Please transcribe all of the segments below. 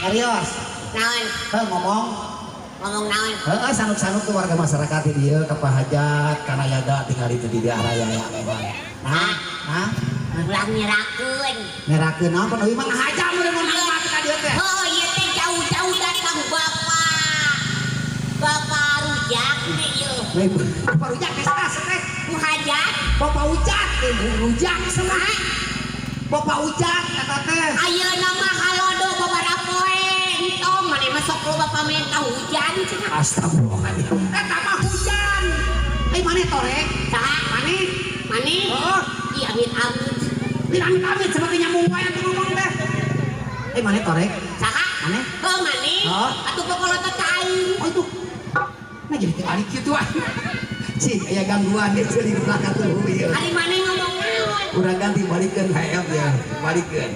Serius. Naon? Heuh ngomong. Ngomong naon? Heeh, sanuk-sanuk tuh warga masyarakat di dieu ka Pahajat, kana yaga tinggal itu di dieu araya ya memang. Nah, nah, Ulah ngerakeun. ngerakeun naon pan euy mah ngahaja mun mun mah ka dieu teh. Oh, ieu teh jauh-jauh datang Bapak. Bapak rujak teh ieu. Bapak rujak geus tas teh. Ku hajat. Bapak ujat, rujak sama. Bapak ujat eta teh. Ayeuna mah halodo babaraha poe. Entong maneh mah sok loba pamenta hujan cenah. Astagfirullahaladzim. Eta mah hujan. Ai maneh torek? Saha? Maneh? Maneh? Heeh. Ih amit-amit. Lain amit-amit seperti nyambung wae atuh ngomong teh. Eh maneh torek? Saha? Maneh? Heuh maneh? Heeh. Atuh pokolotot ka aing. Oh itu. Nah jadi tibalik kitu ah. Cik, aya gangguan di ceuli di belakang tuh ieu. Ari maneh ngomong naon? Urang ganti balikeun HM ya, balikeun.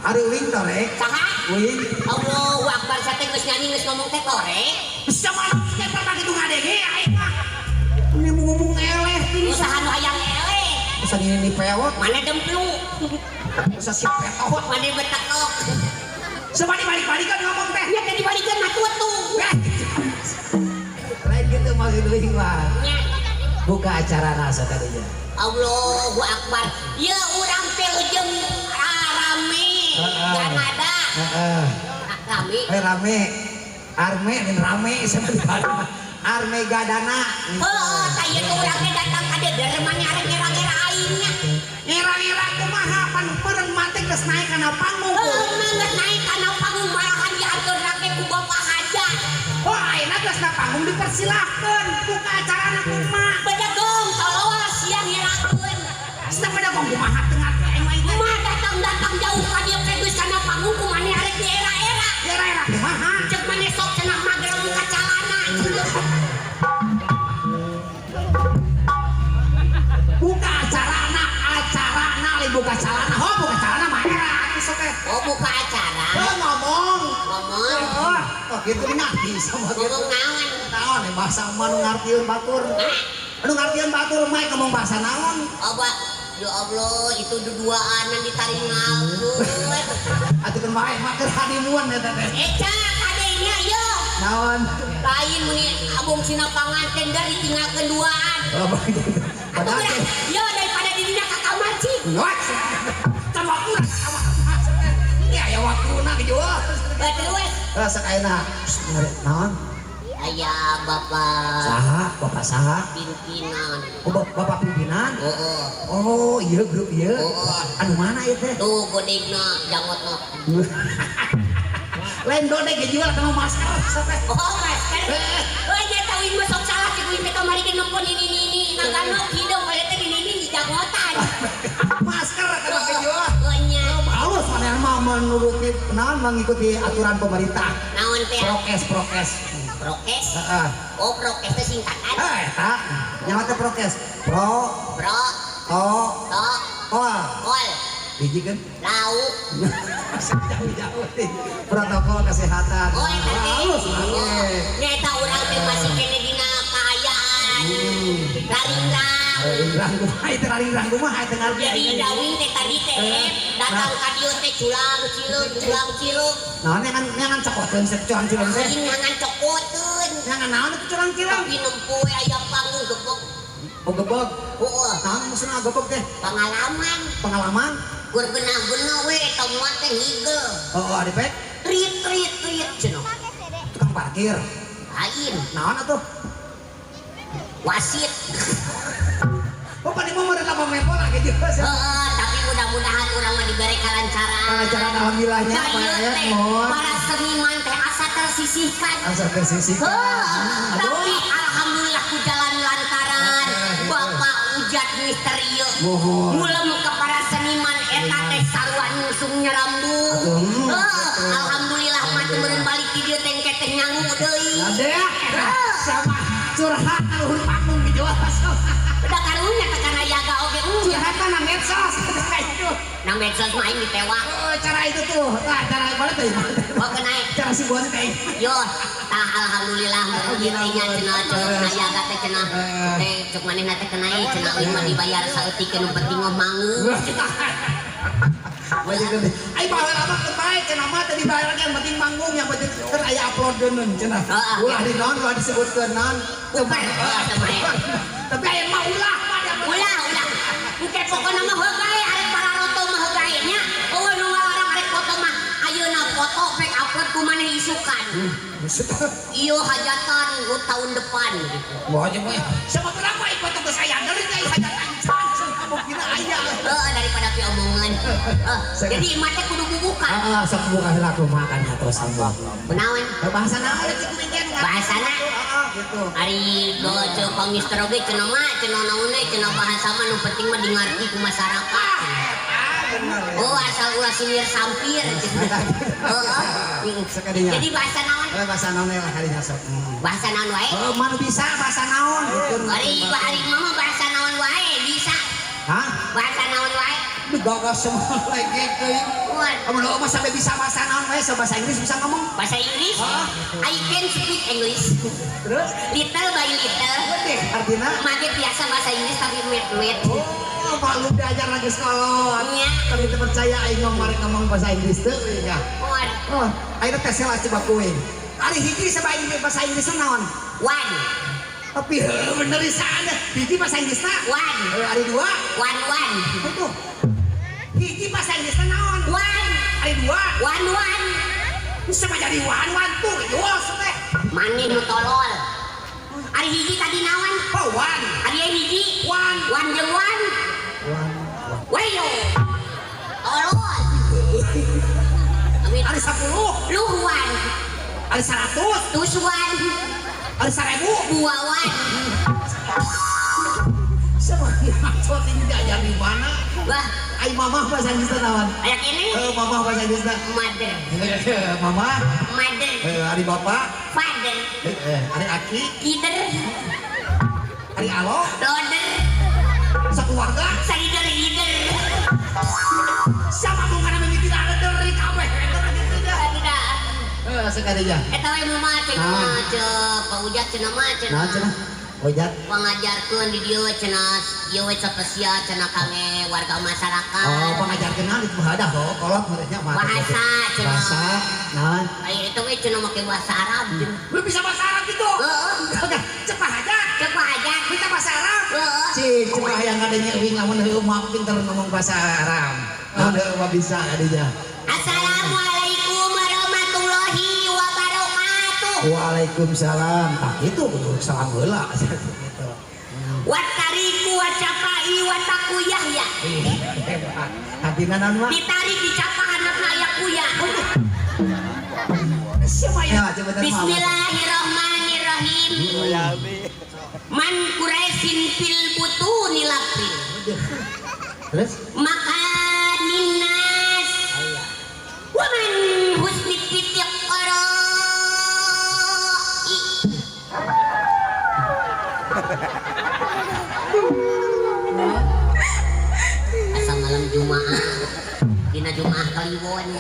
Ari uing torek? Saha? Uing. Allahu Akbar sate geus nyanyi geus ngomong teh torek. Bisa mana kita kitu ngadenge aing mah. Ini ngomong eleh tuh. Usaha nu hayang eleh. Bisa ini pewot, Mana demplu? bisa si petot. Mana betekok? Sebab dibalik-balikan ngomong teh. Nya teh dibalikeun mah tuh. Lain gitu maksud uing mah. Nya. Buka acara nasa tadinya. Allahu Akbar. Ya urang teh jeung rame. Heeh. Ganada. Heeh. Rame. Eh rame. Arme ini rame seperti Arme Gadana. Heuh, tah ieu teh urang teh datang ka dieu derman arek ngera-ngera aing nya. Ngera-ngera kumaha pan meureun mate geus naik kana panggung. Heuh, geus naik kana panggung malahan diatur teh ku Bapak Hajat. Oh, ayeuna geus na panggung dipersilahkeun. Buka acarana kumaha? Bedegong tolol sia ngerakeun. Sedang bedegong kumaha teu ngarti aing mah teh. Mah datang-datang jauh ka dieu teh geus kana panggung ku maneh arek diera-era. Era-era kumaha? Cek maneh sok cenah mager buka calana. Buka acarana, acarana lain buka calana. Oh, buka calana mah era atuh sok teh. Oh, buka acara. Oh, ngomong. Ngomong. Oh, oh gitu ngerti sama gitu. Ngomong naon? Naon eh bahasa mah nu ngartieun batur. Hah? Anu ngartieun batur mah ngomong bahasa naon? Oh, Pak. Ya Allah, itu duduaan ditaringalkeun. Atuh keun bae mah keur hanimuan eta teh. Eca kadenya yo. Naon? Lain muni abong sina panganten dari ditinggalkeun duaan. Oh, begitu. Atuh Padahal geura, teh. yo daripada dirinya ka kamar cik. Wah. Can waktu ka kamar. Ini aya waktuna gitu. Eh, terus Eh, sok ayeuna. Naon? aya bapak Saha? Bapak saha? pimpinan. Oh, bapak pimpinan? Heeh. Oh, iya grup iya. Oh. Anu mana ieu teh? Tuh godegna jangotna. Lain dodek ge jual sama masker sok teh. Oh, masker. Oh, nya tawin mah sok salah cik uing teh kamari ge nempon ini ini ini ngaganok hideung bae teh ini ini jangotan. Masker eta mah ge jual. Oh, nya. Halus maneh mah menuruti naon mengikuti aturan pemerintah. Naon teh? Prokes prokes. Prokes. Heeh. Oh, prokes teh singkatan. Eh, eta nyawa teh prokes. Pro Pro, to to, kol. kol, Hiji kan? lauk. Jauh-jauh nih. Protokol kesehatan. Oh, eta teh. Halus maneh. Nya eta urang teh masih kene dina kaayaan. Raringrang. Raringrang kumaha itu raringrang kumaha teu ngarti. Jadi dawing teh tadi teh datang ka dieu teh culang cileung culang cileung. Naon nyangan cokoteun culang cileung teh. Lain nyangan cokoteun. Nyangan naon itu culang cileung? Tapi nempo we aya panggung gebog. Oh gebog. Heeh. Naon maksudna gebog teh? Pengalaman. Pengalaman? Gur genah-genah we eta mah teh ngigel. Oh, oh adepek Trit trit trit cenah. Tukang parkir. Lain Naon atuh? wasit. Oh, pada mau meureun lama main bola gitu. Heeh, tapi mudah-mudahan urang mah dibere kalancaran. Kalancaran alhamdulillahnya Nah, Pak ieu ya, teh mohon. para seniman teh asa tersisihkan. Asa tersisihkan. Heuh, Aduh. tapi alhamdulillah ku jalan lantaran. Bapak Ujat Misterio. Mohon. Mulem ke para seniman eta teh sarua nyungsung nyerambu. Aduh, Heuh, alhamdulillah mah teu meureun balik di dieu teh engke teh nyangu deui. Ade, sama curhat luhur panggung gitu. Udah karunya teh kana yaga oge. Curhat mah na medsos. Na medsos mah aing ditewak. Oh, cara itu tuh. Nah, cara mana teh? Oh, kena. Cara si buan teh. Yo, tah alhamdulillah meureun ieu teh nya cenah ceuk nayaga teh cenah. Teh ceuk manehna teh kenai cenah euy mah dibayar saeutik nu penting mah manggung. Ai baheula mah teu bae cenah mah teu dibayar yang penting manggung yang penting kan aya uploadeun cenah. Ulah di naon ulah disebutkeun naon. Tapi aya mah ulah ulah ulah. Engke pokona mah heuh gae arek pararoto mah heuh gae nya. Eueuh nu ngalarang arek foto mah ayeuna foto pek upload ku maneh isukan. Ieu hajatan tahun depan gitu. Wah aja mah. Siapa kenapa ikut ke saya dari hajatan mungkin aya. Heeh daripada pi omongan. Jadi imah teh kudu bubukan. Heeh, sok buka heula kumaha kan atuh sambung. Kunaon? Bahasa naon cik kuing teh? Bahasana heeh gitu. Ari ceuk pamister oge cenah mah cenah naon we cenah bahasa mah nu penting mah dingarti ku masyarakat. Bener. Oh asal ulah sinir sampir. Heeh. Sakadinya. Jadi bahasa naon? Bahasa naon lah kadinya sok. Bahasa naon wae? Heeh, mah nu bisa bahasa naon gitu. Ari ari mama bahasa naon wae bisa. Hah? Bahasa naon wae? Digagas semua lagi teuing. Amun mah sampai bisa bahasa naon wae, so bahasa Inggris bisa ngomong. Bahasa Inggris? I can speak English. Terus? Little by little. Gede artinya? Make biasa bahasa Inggris tapi met-met. Oh, malu diajar lagi sekolah. Nya. Tapi teu percaya aing ngomong bahasa Inggris teu ya. Oh. Oh, ayeuna tes lah coba kuing. Ari hiji sabah Inggris bahasa Inggris naon? One. Tapi bener sana. Hiji bahasa Inggrisna? One. Ari dua? One one. Itu. Hiji bahasa Inggrisna naon? One. Ari dua? One one. Bisa jadi one one tuh, jual teh. Maneh nu tolol. Ari hiji tadi naon? Oh, one. Ari hiji? One. One jeung one. One. Wayo. Tolol. Ari 10. Luhuan. Ari 100. Tusuan. Ari 1000. Buawan. Sama ngacot ini diajar di mana? Wah, ai mamah bahasa Inggrisna naon? Aya kene? Mamah bahasa Inggrisna. Mother. Mama. Mother. Ari bapak. Father. Ari aki. Kider. Ari alo. Loader. Sakeluarga. Saider-ider. Siapa mau kana mimiti ada dari kabeh eta gitu nya. Tidak. Sakadinya. Eta we mah cenah ceuk Pak Ujat cenah mah cenah. Naon cenah? Ujat pangajarkeun di dieu cenah ieu we spesial cenah kangge warga masyarakat. Oh, pangajarkeun naon itu hadah ho, kolot meureunnya mah. Bahasa cenah. Bahasa naon? Ai eta we cenah make bahasa Arab cenah. Lu bisa bahasa Arab gitu? Heeh. Cepah aja. Cepah aja. Bisa bahasa Arab. Heeh. Cik, cepah yang adanya euing lamun heueuh mah pinter ngomong bahasa Arab. Lamun heueuh mah bisa adanya. Assalamualaikum warahmatullahi wabarakatuh. Waalaikumsalam. Tah itu salam heula gitu. Watariku wacapai wataku Yahya. Hebat. Artina naon mah? Ditarik dicapa handapna aya kuya. Siapa ya? Bismillahirrahmanirrahim. Man Quraisyin fil butuni lapin. Terus? Makanin nas. Wa man husni fitiq qara'i. Asa malam Jumaah. Dina Jumaah Kliwon.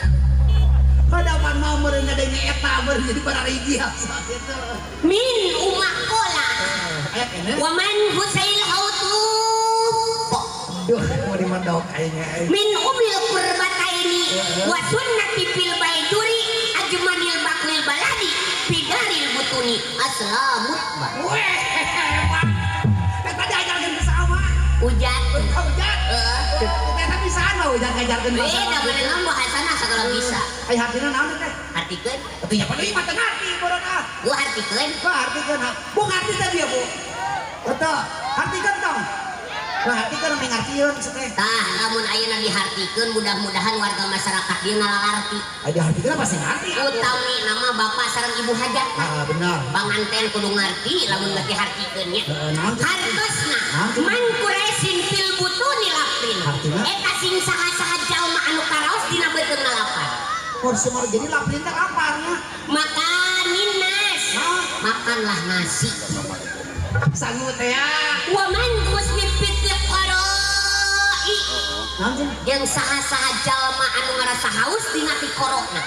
Hadapan mau meureun ngadenge eta meureun jadi bararigi gitu. Min umakola. Aya keneh. Wa man husail hautub. Duh, mau dimedok aing. Min umil qurbataini wa sunnati fil baiduri ajmanil baklil baladi fidaril butuni aslamut ba. Weh, hebat. Eta diajarkeun ke sama. Ujat. Ujat. Heeh. Eta bisaan mah ujat ngajarkeun bahasa. Beda bener bahasana sagala bisa. Ai hartina naon teh? Hartikeun. Atuh nya padahal mah teu ngarti bodoh ah. Bu hartikeun. Bu hartikeun. Bu ngarti teh dia, Bu. Betul. Hartikeun tong. Lah hartikeun mah ngartieun teh. Tah, lamun ayeuna dihartikeun mudah-mudahan warga masyarakat dieu ngalalarti. Ai dihartikeun pasti ngarti. Utami nama bapak sareng ibu hajat. Heeh, benar. Panganten kudu ngarti lamun geus dihartikeun nya. Heeh, naon? Hartosna man Quraisyin fil butuni lapin. Eta sing saha-saha jalma anu karaos dina beuteungna lapar. Semua jadi laprin teh laparnya. Makanin nas. Makanlah nasi. Sangu teh ya. Wa man husni fitiq qara'i. Jeung saha-saha jalma anu ngarasa haus dina tikorokna.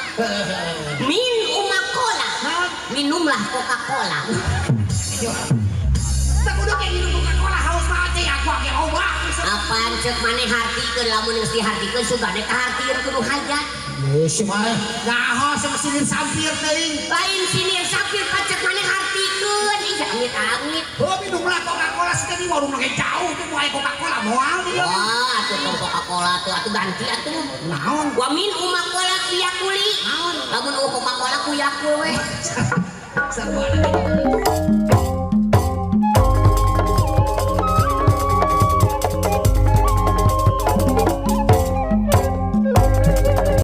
Min umakola. Minumlah Coca-Cola. Tak kudu kayak minum Coca-Cola haus mah cai aku ge loba. Apaan cek maneh hartikeun, lamun geus dihartikeun sugane kahartieun kudu hajat. Eh, si mah nyaho sama sinir sampir teuing. Lain sinir sampir, pacek maneh hartikeun. Ih, amit-amit. Oh, minum lah Coca-Cola sih, di warung lagi jauh tuh mau Coca-Cola moal dia. Wah, atuh tong Coca-Cola tuh, atuh ganti atuh. Naon? Wa min umakola ku yakuli. Naon? Lamun eueuh Coca-Cola ku Yakul we. Sarua.